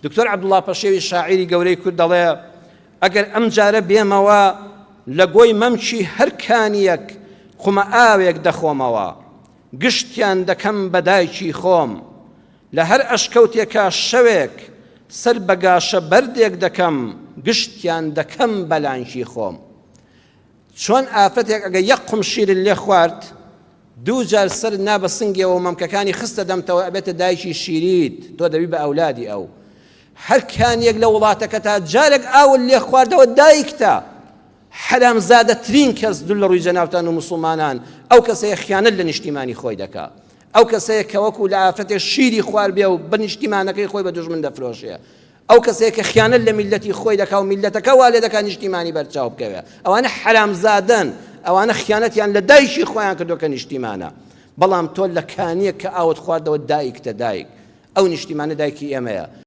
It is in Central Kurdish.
دکتۆر عەبدوڵا پەشێوی شاعیری گەورەی کورد دەڵێ ئەگەر ئەم جارە بێمەوە لە گۆی مەمکی هەر کانیەک قومە ئاوێک دەخۆمەوە گشتیان دەکەم بە دایکی خۆم لە هەر ئەشکەوتێکا شەوێک سەر بە گاشە بەردێک دەکەم گشتیان دەکەم بە لانکی خۆم. چۆن ئافرەتێک ئەگەر یەک قوم شیرت لێ خوارد دوو جار سەرت نا بە سنگیەوە و مەمکەکانی خستە دەمتەوە ئەبێتە دایکی شیریت تۆ دەبی بە ئەولادی ئەو. هەر کانیەک لە وڵاتەکەتا جارێک ئاوت لێ خواردەوە دایکتە. حەرامزادەترین کەس دوور لە ڕووی جەنابتان و موسڵمانان ئەو کەسەیە خیانەت لە نیشتیمانی خۆی دەکا. ئەو کەسەیە کە وەکو لە ئافرەتێک شیری خواربێ و بە نیشتیمانەکەی خۆی بە دوژمن دەفرۆشێ. ئەو کەسەیە کە خیانەت لە میللەتی خۆی دەکا و میللەتەکە وا لێ دەکا نیشتیمانی بەرچاو بکەوێ. ئەوانە حەرامزادەن، ئەوانە خیانەتیان لە دایکی خۆیان کردووە کە نیشتیمانە. بەڵام تۆ لە کانییەک کە ئاوت خواردەوە دایکتە دایک. ئەو نیشتیمانە دایکی ئێمەیە.